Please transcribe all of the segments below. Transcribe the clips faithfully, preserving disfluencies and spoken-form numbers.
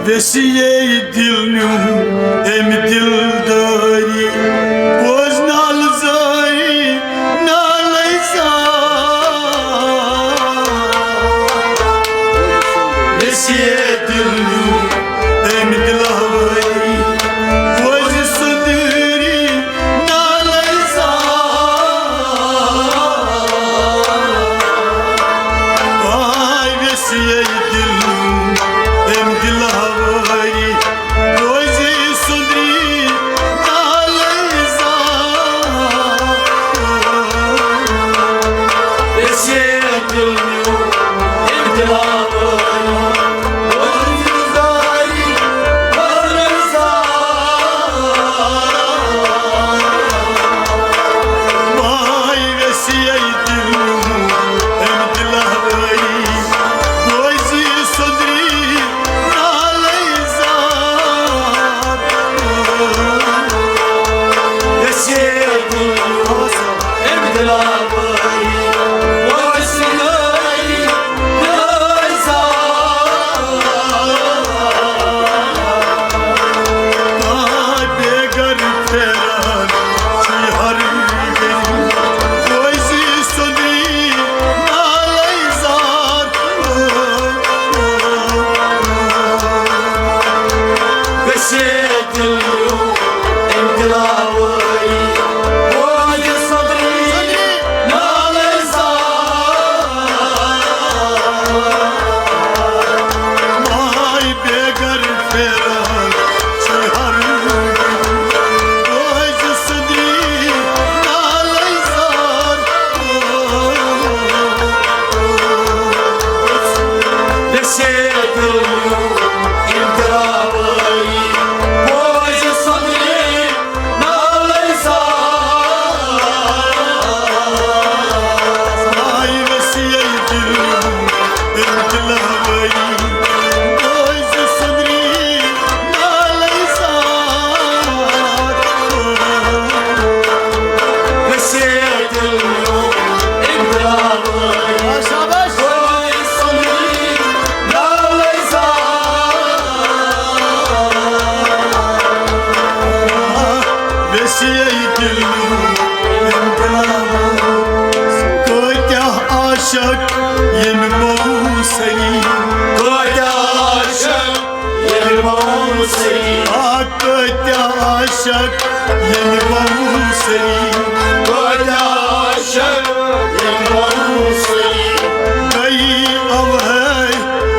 ویسیے دل نیوم أمۍ دلدٲری، بوز نالہٕ زٲری، نالَے زار۔ ویسیے دل نیوم أمۍ دلاوری، بوز سندری، نالَے زار۔ آے ویسیے دل نیوم أمۍ دلاوری، بوز سندری، نالَے زار۔ ویسیے دل نیوم أمۍ دلاوری، بوز سندری، نالَے زار۔ آے ویسیے دل نیوم أمۍ دلاوری، بوز سندری، نالَے زار۔ ویسیے دل نیوم أمۍ دلاوری، بوز سندری، نالَے زار۔ آے بے گھر پھیران چھُے ہر گٔلی، بوز سندری، نالَے زار۔ ویسیے دل نیوم أمۍ دلاوری، بوز سندری، نالَے زار۔ آے بے گھر پھیران چھُے ہر گٔلی، بوز سندری، نالَے زار۔ ویسیے دل نیوم أمۍ دلاوری، بوز سندری، نالَے زار۔ آے ویسیے دل نیوم أمۍ دلاوری، بوز سندری، نالَے زار۔ ویسیے دل نیوم أمۍ دلاوری، آ، شاباش۔ بوز سندری، نالَے زار۔ ویسیے دل نیوم أمۍ دلاوری، کۭتیاہ عاشق ییٚمہِ بوسری، کۭتیاہ عاشق ییٚمہِ بوسری، آ، کۭتیاہ عاشق ییٚمہِ بوسری، کۭتیاہ عاشق ییٚمہِ بوسری۔ گٔیی اوہے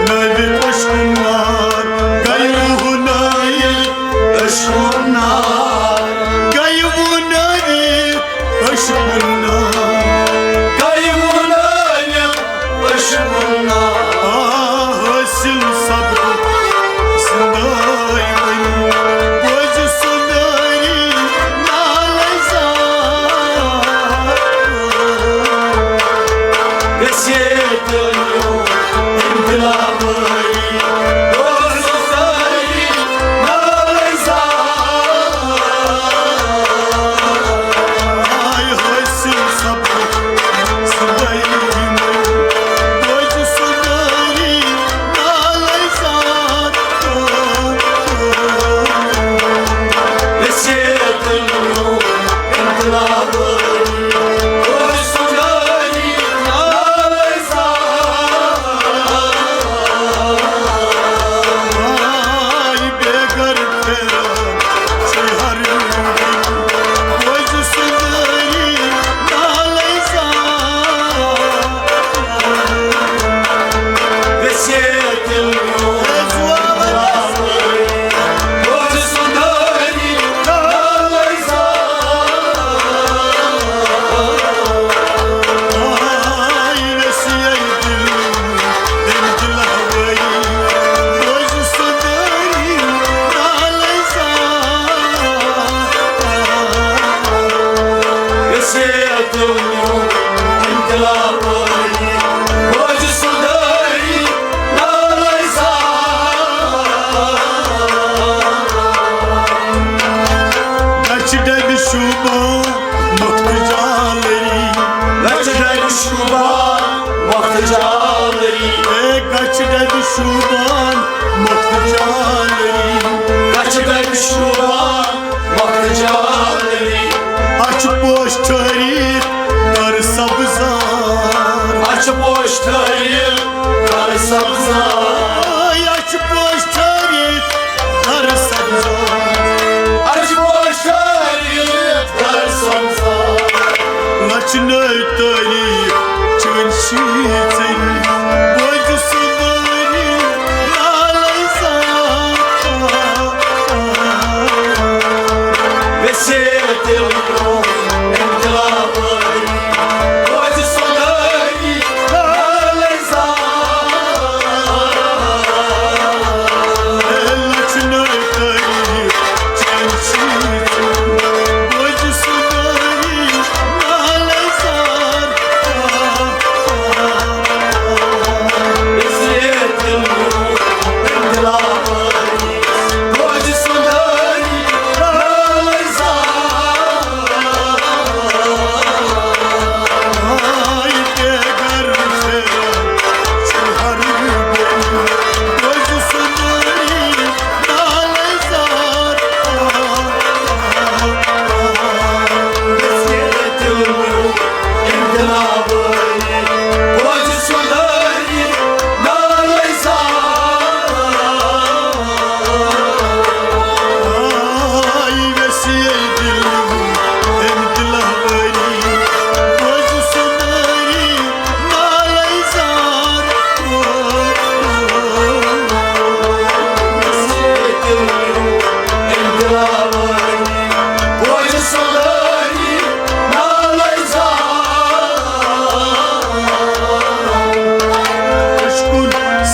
نٲوِتھ عشقُک نار، گٔیی وُنٲوِتھ عشقُک نار، گٔیی وُنٲوِتھ عشقُک نار، گٔیی وُنٲوِتھ عشقُک نار۔ آ، حٲصِل سپدُکھ زِندَے وۄنۍ، بوزِ سُندری نالَے زار۔ گژھِ تیٚلہِ انقلاب۔ گژھِ ڈبہِ شوٗبان مۄختہٕ جالری۔ اے، گژھِ ڈبہِ شوٗبان مۄختہٕ جالری۔ سبزار۔ آے اَسہِ پوش ٹھٲرِتھ گرٕ سبزار۔ اَسہِ پوش ٹھٲرِتھ گرٕ سبزار۔ لَچھِ نٔے تعریٖف چٲنۍ شیٖژٕنۍ۔ بوزِ سُہ دٲری نالَے زار۔ ویسے دِل برٛونٛہہ اِنقلاب۔ عشقُن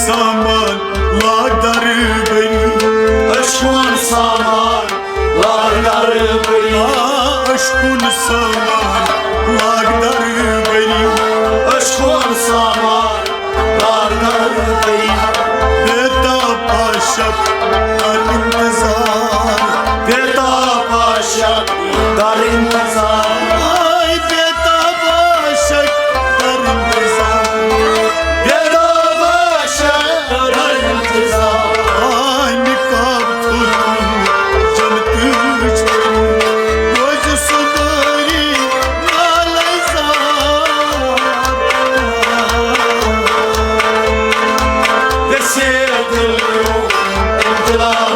سامان لاگدار بٔنِو۔ عشقُن سامان لاگدار بٔنِو۔ آ، عشقُن سامان لاگدار بٔنِو۔ عشقُن سامان لاگدار بٔنِو۔ بے تاب عاشق کر انتظار۔ بے تاب عاشق کر انتظار۔ آے بے تاب عاشق کر انتظار۔ بے تاب عاشق کر انتظار۔ آے نقاب تھوٚومُت جنتٕچ پٔری۔ روزِ سُہ دٲری نالَے زار۔ ویسے دِل برٛونٛہہ اِنقلاب۔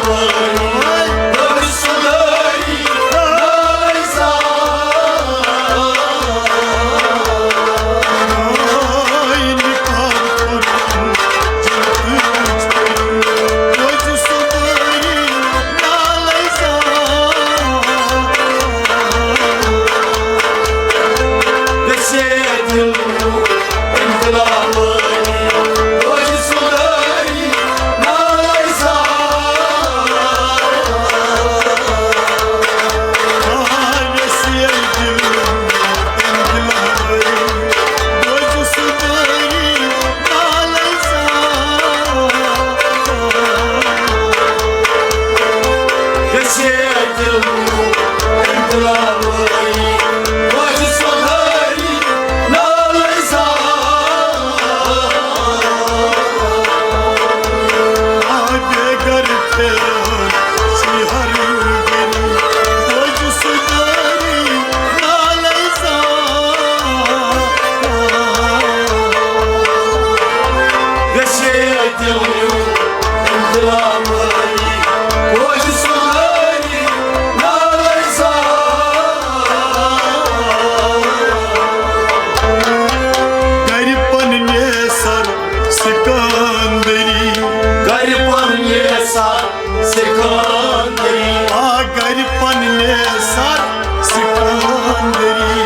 گرِ پننہِ سر سکندری۔ گرِ پننہِ سر سکندری۔ آ، گرِ پننہِ سر سکندری۔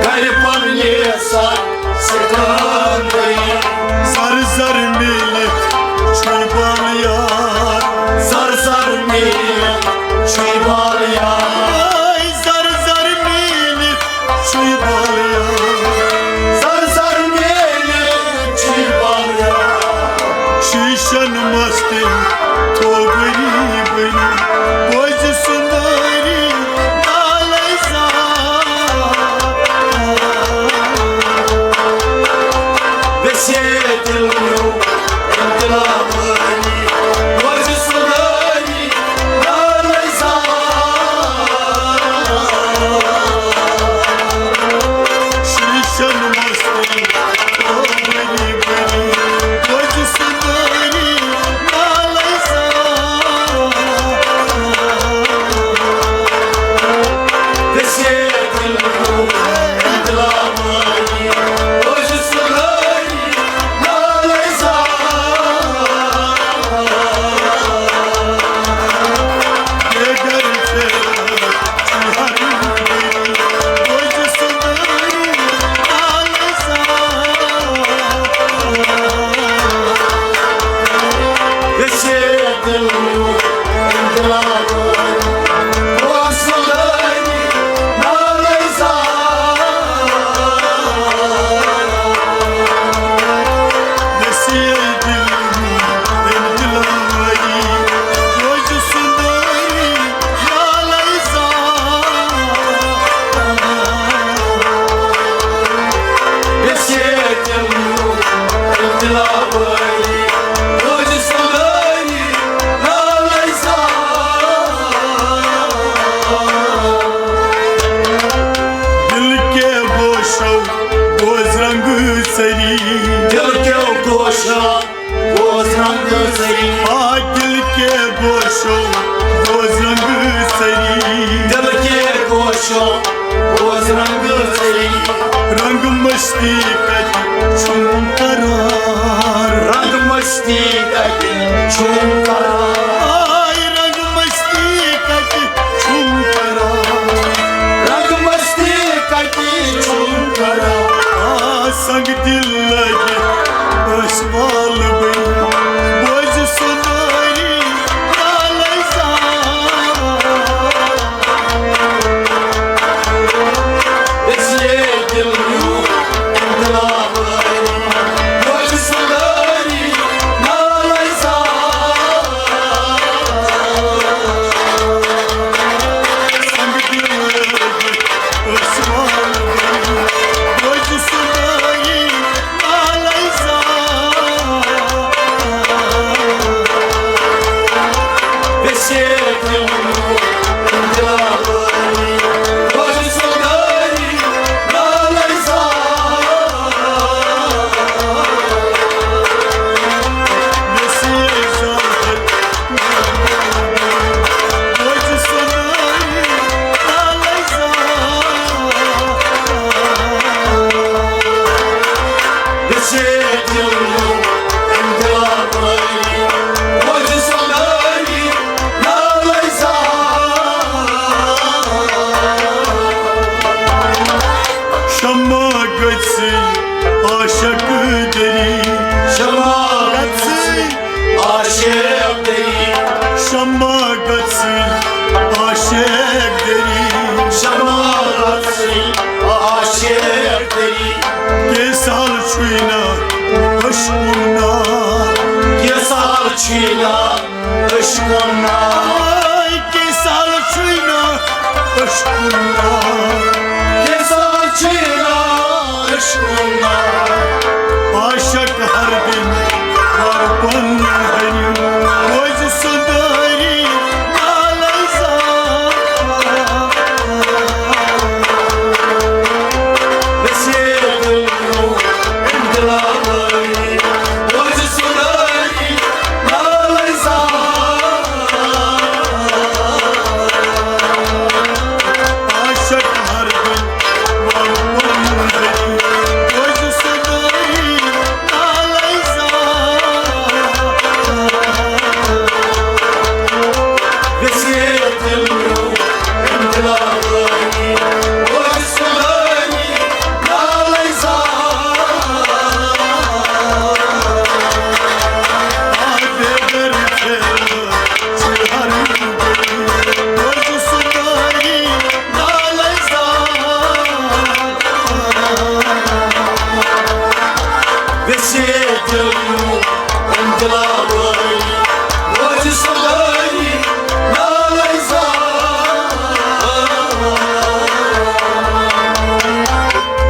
گرِ پننہِ سر سکندری۔ زر زر میٖلِتھ چھُے بال یار۔ زر زر میٖلِتھ چھُے بال یار۔ آے زر زر میٖلِتھ چھُے بال یار۔ زر زر میٖلِتھ چھُے بال یار۔ شیٖشن مستن تھوٚو بٔری بٔری۔ بوزِ سُہ نٲری نالے زار۔ ویسے دِل برٛونٛہہ اِنقلاب۔ بوزِ سُہ نٲری نالے زار۔ شیٖشن مستن تھوٚو بٔری بٔری۔ بوزِ سُہ دل کے گوشو بوز رنگ سری۔ دل کے گوشو بوز رنگ سری۔ آ دل کے گوشو بوز رنگ سری۔ دل کے گوشو بوز رنگ سری۔ رنگ مستی کتہِ چھُم قرار۔ رنگ مستی کتہِ چھُم قرار۔ آے رنگ مستی کتہِ چھُم قرار۔ رنگ مستی کتہِ چھُم قرار۔ آ سنگ دل لگہِ ٲسۍ وال بٔنۍ۔ بوزِ سُناری نالے زار۔ شمع گژھِ عاشق دٔری۔ شمع گژھِ عاشق دٔری۔ شمع گژھِ عاشق دٔری۔ شمع گژھِ عاشق دٔری۔ کیسال چھُے نہ عشقُن نار۔ کیسال چھُے نہ عشقُن نار۔ آے کیسال چھُے نہ عشقُن نار۔ کیسال چھُے نہ عشقُن نار۔ عاشق ہر دن ہر پن ہنی روز سداری نالے زار۔ وسیع دل دلاوری روز سداری نالے زار۔ عاشق ہر دن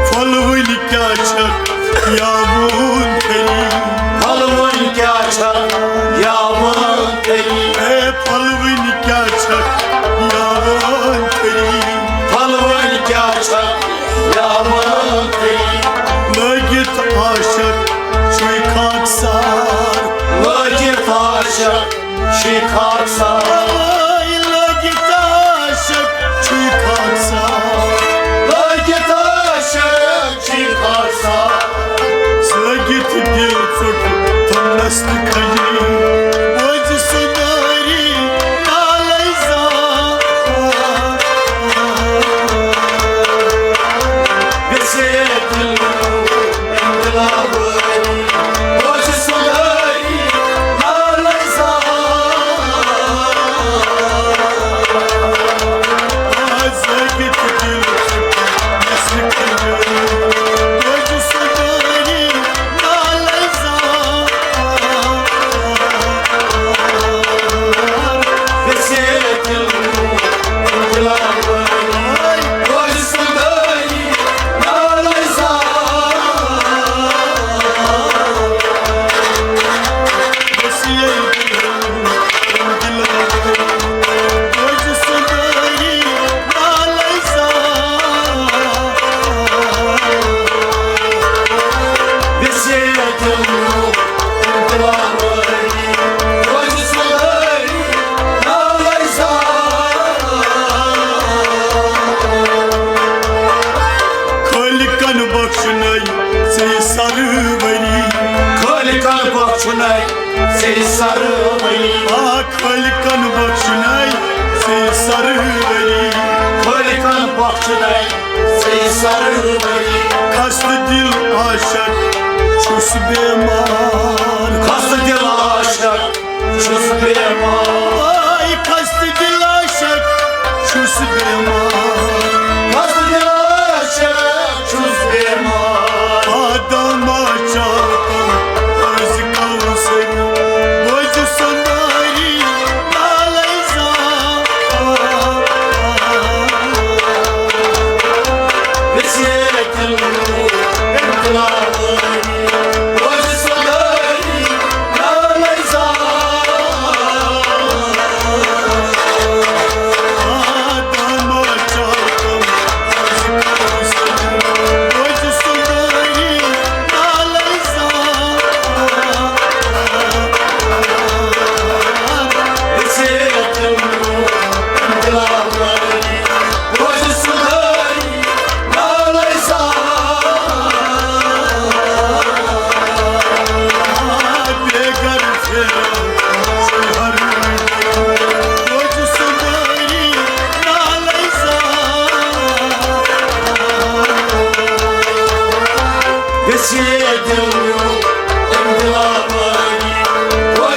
پھۄلوٕنۍ کیٛاہ چھکھ یاوون تھری؟ پھۄلوٕنۍ کیٛاہ چھکھ یاوون تھری؟ اے پھۄلوٕنۍ کیٛاہ چھکھ یاوون تھری؟ پھۄلوٕنۍ کیٛاہ چھکھ یاوون تھری؟ لٲگِتھ عاشق چھُے خاکسار۔ لٲگِتھ عاشق چھُے خاکسار۔ آے لٲگِتھ عاشق چھُے خاکسار۔ لٲگِتھ عاشق چھُے خاکسار۔ سٲگِتھ دِل ژوٚٹ تھوٚمنس تہٕ کھنجری۔ بوزِ سُناری نالے زار۔ گژھِ دِل اِنقلاب۔ بوزِ سُناری نالے زار۔ سرؤری۔ آ خٲلقن بخشنَے ژے سرؤری۔ خٲلقن بخشنَے ژے سرؤری۔ خستہٕ دل عاشق چھُس بیمار۔ خستہٕ دل عاشق چھُس بیمار۔ آے خستہٕ دل عاشق چھُس بیمار۔ خستہٕ دل عاشق چھُس بیمار۔ آدم آچا تم از کوثر بوز سندری نالے زا۔ وسیع دل انقلاب بوز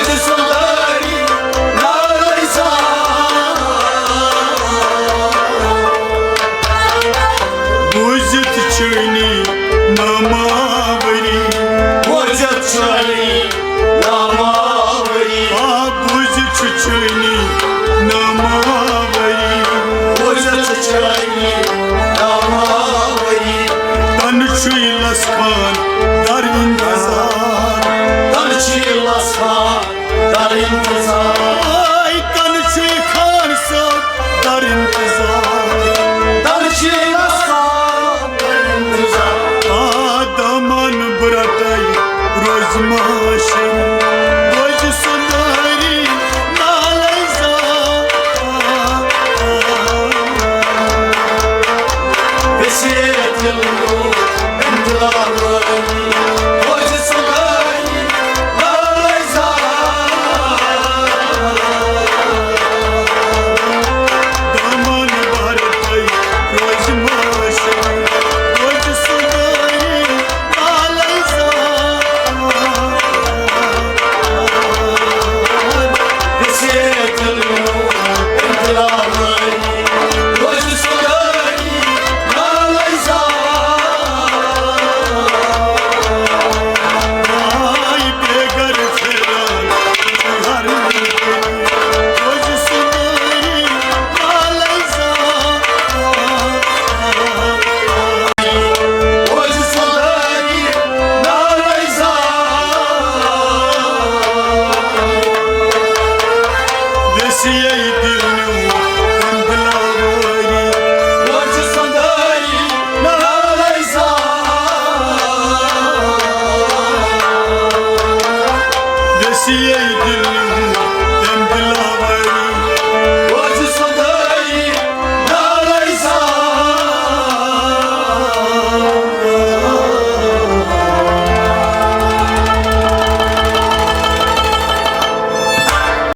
سندری بوٗزِتھ چھٲنی ناماوری۔ بوٗزِتھ چھٲنی ناماوری۔ آ، بوٗزِتھ چھُ چھٲنی ناماوری۔ بوٗزِتھ چھُ چھٲنی ناماوری۔ تَنہٕ چھُے لَسہٕ خان در انتظار۔ تَنہٕ چھُے لَسہٕ خان در انتظار۔ آے تَنہٕ چھُے خان صٲب در انتظار۔ تَنہٕ چھُے لَسہٕ خان در انتظار۔ آ دامن برٹے روز ماشن، روز سندری نالے زا۔ وسیع دل انقلاب روز سندری نالے زا۔ دامن برٹے روز ماشن، روز سندری